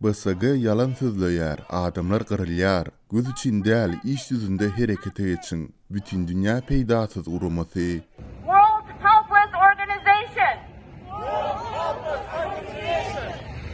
BSG ýalan sözleýär, adamlar gyrylýar. Göz üçin däl, iş ýüzünde herekete geçiň. Bütindünýä peýdasyz guramasy. World Helpless Organization.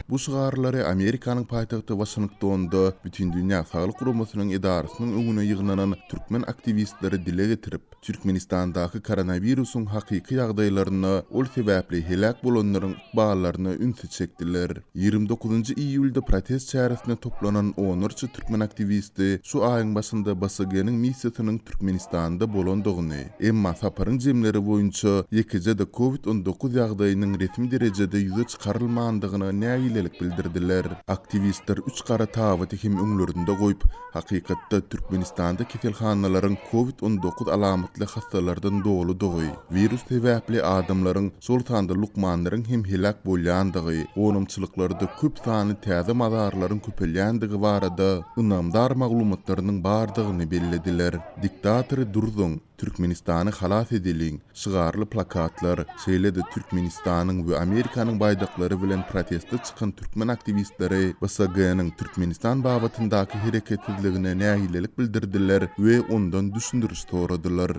Bu şygarlary Amerikanyň paýtagty Waşingtonda Bütindünýä Saglyk Guramasynyň edarasynyň öňüne ýygnanan türkmen aktiwistleri dile getirip, Türkmenistandaky koronawirusyň hakyky ýagdaýlaryna, ol sebäpli heläk bolanlaryň ykballaryna ünsi çekdiler. 29 iýulda protest çäresine toplanan onlarça türkmen aktiwisti şu aýyň başynda BSG-niň missiýasynyň Türkmenistanda bolandygyny, emma saparyň jemleri boýunça ýekeje-de Covid 19 ýagdaýynyň resmi derejede ýüze çykarylmandygyna nägilelik bildirdiler. Aktiwistler üç gara tabyty hem öňlerinde goýup, Hakykatda, Türkmenistanda keselhanalaryň Covid 19 alamatly hassalardan doludygy, wirus sebäpli adamlaryň, şol sanda lukmanlaryň hem heläk bolýandygy, gonamçylyklarda köp sanly täze mazarlaryň köpelýändigi barada ynamdar maglumatlarynyň bardygyny bellediler. Diktatory durzuň! Türkmenistany halas edeliň! şygarly plakatlar, şeýle-de Türkmenistanyň we Amerikanyň baýdaklary bilen proteste çykan türkmen aktiwistleri BSG-niň Türkmenistan babatyndaky hereketsizligine nägilelik bildirdiler we ondan düşündiriş soradylar.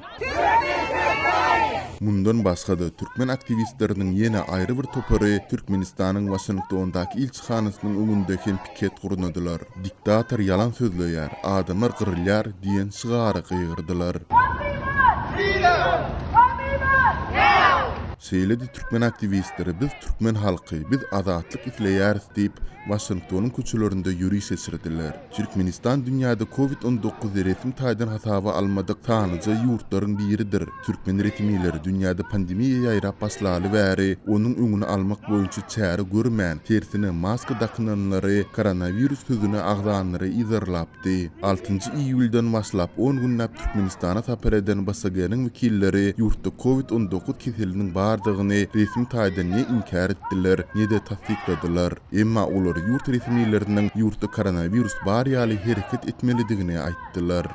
Mundan başga-da, türkmen aktiwistleriniň ýene aýry bir topary Türkmenistanyň Waşingtondaky ilçihanasynyň öňünde hem piket gurnadylar. Diktator ýalan sözleýär, adamlar gyrylýar diýen şygary gygyrdylar. Şeýle-de türkmen aktiwistleri biz türkmen halky, biz azatlyk isleýäris diýip, Waşingtonyň köçelerinde ýöriş geçirdiler. Türkmenistan dünýäde Covid 19 resmi taýdan hasaba almadyk sanlyja ýurtlaryň biridir. Türkmen resmileri dünýäde pandemiýa ýaýrap başlaly bäri onuň öňüni almak boýunça çäre görmän, tersine maska dakynanlary, koronawirus sözüni agzanlary yzarlapdy. Altynjy iýuldan başlap on günläp Türkmenistana sapar eden BSG-niň wekilleri ýurtda Covid 19 keseliniň bardygyny resmi taýdan ne inkär etdiler, ne-de tassykladylar. Emma olar ýurt resmileriniň ýurtda koronawirus bar ýaly hereket etmelidigini aýtdylar.